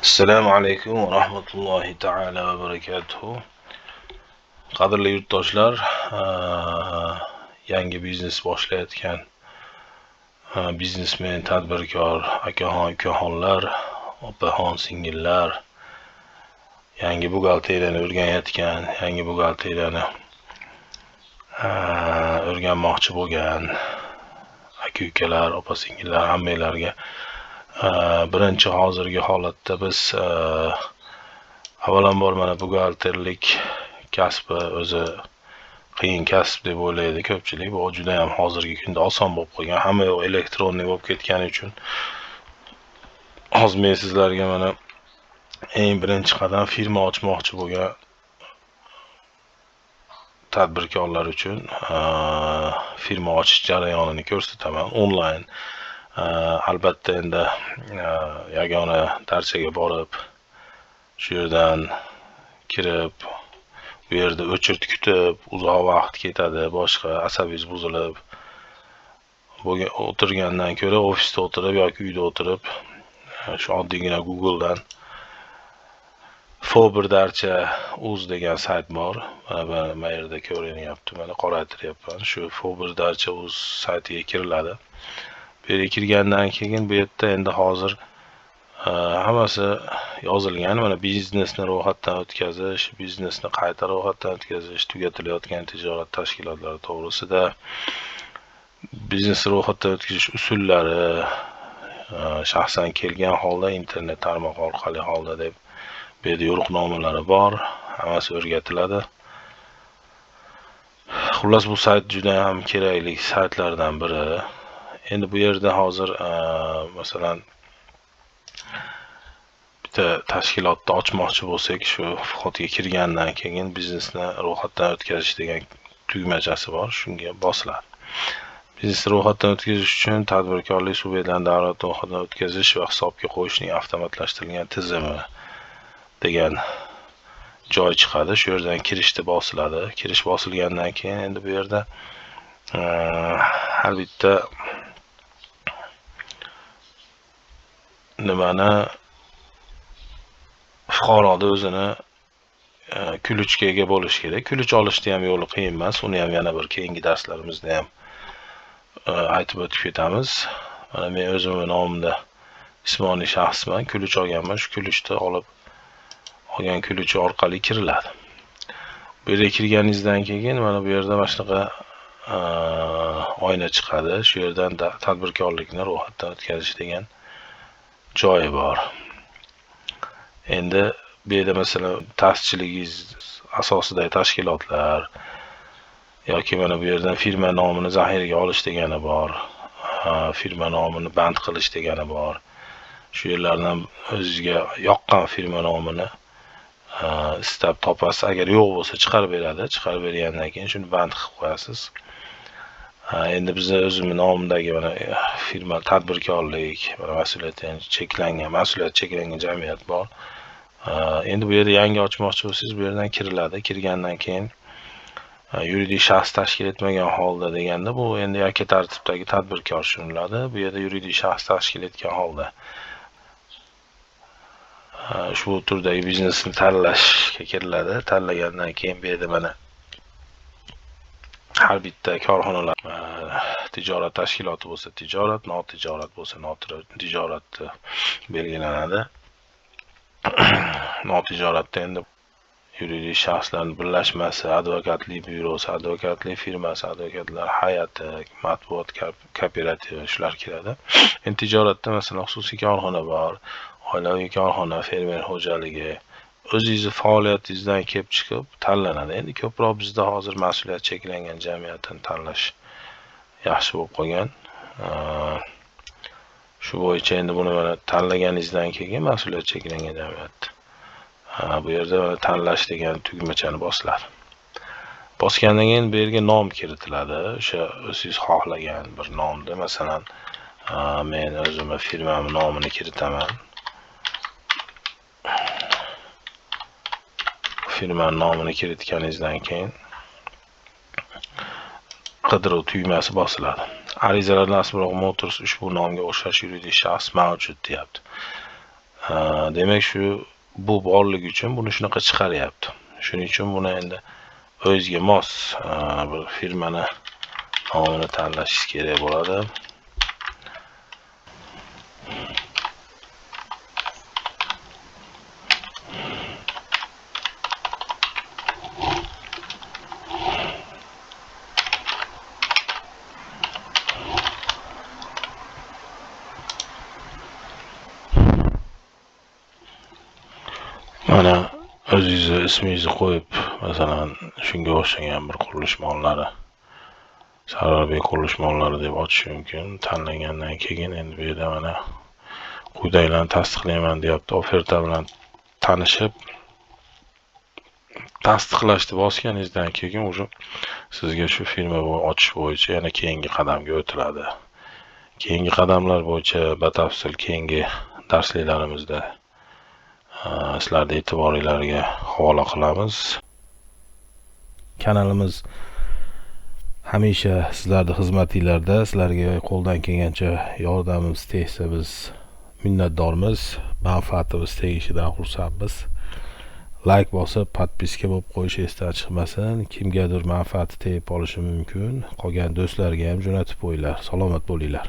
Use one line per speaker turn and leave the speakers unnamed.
Assalomu alaykum va rahmatullohi taala va barakatuhu. Qadrli yurtdoshlar, yangi biznes boshlayotgan biznesmen, tadbirkor akaxon, ukaxonlar, opaxon, singillar, yangi buxgalteriyani o'rganayotgan, yangi buxgalteriyani o'rganmoqchi bo'lgan aka ukalar, opa singillar, hammanglarga birinchi hozirgi holatda biz avvalambor mana buxgalterlik kasbi o'zi qiyin kasb deb o'ylaydi ko'pchilik. Bu juda ham hozirgi kunda oson bo'lib qolgan. Hamma yoq elektronniy bo'lib ketgani uchun hozir men sizlarga mana eng birinchi qadam firma ochmoqchi bo'lgan tadbirkorlar uchun firma ochish jarayonini ko'rsataman onlayn. Albatta endi yagona darchaga borib, shu yerdan kirib, u yerda o'chirt kutib, uzoq vaqt ketadi, boshqa asabingiz buzilib o'tirgandan ko'ra ofisda o'tirib yoki uyda o'tirib shu oddiygina Google'dan Foberdarcha uz degan sayt bor. Mana bu yerda ko'rinyapti, mana qoraytiryapman. Shu Foberdarcha uz saytiga kiriladi. Bu yerga kirgandan keyin bu yerda endi hozir hammasi yozilgan. Mana biznesni ro'yxatdan o'tkazish, biznesni qayta ro'yxatdan o'tkazish, tugatilayotgan tijorat tashkilotlari to'g'risida, biznesni ro'yxatdan o'tkazish usullari, shaxsan kelgan holda, internet tarmog'i orqali holda deb bu yerda yo'riqnomalari bor, hammasi o'rgatiladi. Xullas, bu sayt juda ham kerakli saytlardan biri. Endi bu yerda hozir masalan bitta tashkilotni ochmoqchi bo'lsak, shu vxodga kirgandan keyin biznesni ro'yxatdan o'tkazish degan tugmachasi bor, shunga bosiladi. Biznesni ro'yxatdan o'tkazish uchun tadbirkorlik subyektlarini davlat ro'yxatidan o'tkazish va hisobga qo'yishning avtomatlashtirilgan tizimi degan joy chiqadi. Shu yerdan kirishni bosiladi. Kirish bosilgandan keyin endi bu yerda har bitta nimani fuqaroda o'zini ключga ega bo'lishi kerak. Ключ olishni ham yo'li qiyin emas. Uni ham yana bir keyingi darslarimizda ham aytib o'tib ketamiz. Mana men o'zimni nomimda jismoniy shaxsman, ключ olganman. Shu ключni olib olgan ключi orqali kiriladi. Bu yerga kirganingizdan keyin mana bu yerda mana shunaqa oyna chiqadi. Shu yerdan tadbirkorlikni ro'yxatdan o'tkazish degan joyi bor. Endi bu yerda masalan ta'sischiligingiz asosidagi tashkilotlar yoki mana bu yerdan firma nomini zaxiraga olish degani bor, firma nomini band qilish degani bor. Shu yerlardan o'zingizga yoqqan firma nomini istab topasiz. Agar yo'q bo'lsa chiqarib beradi. Chiqarib bergandan keyin shuni band qilib qo'yasiz. Endi bizni o'zimni nomimdagi mana firma tadbirkorlik, mana mas'uliyati cheklangan, mas'uliyati cheklangan jamiyat bor. Endi bu yerda yangi ochmoqchi bo'lsangiz, bu yerdan kiriladi. Kirgandan keyin yuridik shaxs tashkil etmagan holda deganda bu endi yakka tartibdagi tadbirkor tushuniladi. Bu yerda yuridik shaxs tashkil etgan holda ushbu turdagi biznesni tanlashga kiriladi. Tanlagandan keyin bu yerda mana har bitta korxonalar tijorat tashkiloti bo'lsa tijorat, notijorat bo'lsa notijorat belgilanadi. Notijoratda endi yuridik shaxslarning birlashmasi, advokatlik byurosi, advokatlik firmasi, advokatlar hay'ati, matbuot kooperativi shular kiradi. Endi tijoratda masalan xususiy korxona bor, oilaviy korxona, fermer xo'jaligi, o'zingizni faoliyatingizdan kelib chiqib tanlanadi. Endi ko'proq bizda hozir mas'uliyat cheklangan jamiyatini tanlash yaxshi bo'lib qolgan. Shu bo'yicha endi buni mana tanlaganingizdan keyin mas'uliyat cheklangan jamiyat. Bu yerda mana tanlash degan tugmachani bosiladi. Bosgandan keyin bu yerga nom kiritiladi. O'sha o'zingiz xohlagan bir nomni, masalan, men o'zimni firmamning nomini kiritaman. Firmaning nomini kiritganingizdan keyin qidiruv tugmasi bosiladi. Arizalar Nasibroq Motors ushbu nomga o'xshash yuridik shaxs mavjud deyapti. Demak, shu bu borligi uchun buni shunaqa chiqaryapti. Shuning uchun buni endi o'zingizga mos bir firmani nomini tanlashingiz kerak bo'ladi. Mana o'zingizni ismingizni qo'yib, masalan, shunga o'xshagan bir qurilish mollari, Sarvarbek qurilish mollari deb ochish mumkin. Tanlagandan keyin endi bu yerda mana quyidagilarni tasdiqlayman deyapti. Oferta bilan tanishib, tasdiqlashni bosganingizdan keyin уже sizga shu firma ochish bo'yicha yana keyingi qadamga o'tiladi. Keyingi qadamlar bo'yicha batafsil keyingi darsliklarimizda sizlarning e'tiboringizga havola qilamiz. Kanalimiz hamisha sizlarning xizmatingizda, sizlarga qo'ldan kelgancha yordamimiz tegsa biz minnatdormiz, manfaatimiz tegishidan xursandmiz. Like bosib, podpiska bo'lib qo'yish esdan chiqmasin. Kimgadir manfaati tegib qolishi mumkin. Qolgan do'stlarga ham jo'natib qo'yinglar. Salomat bo'linglar.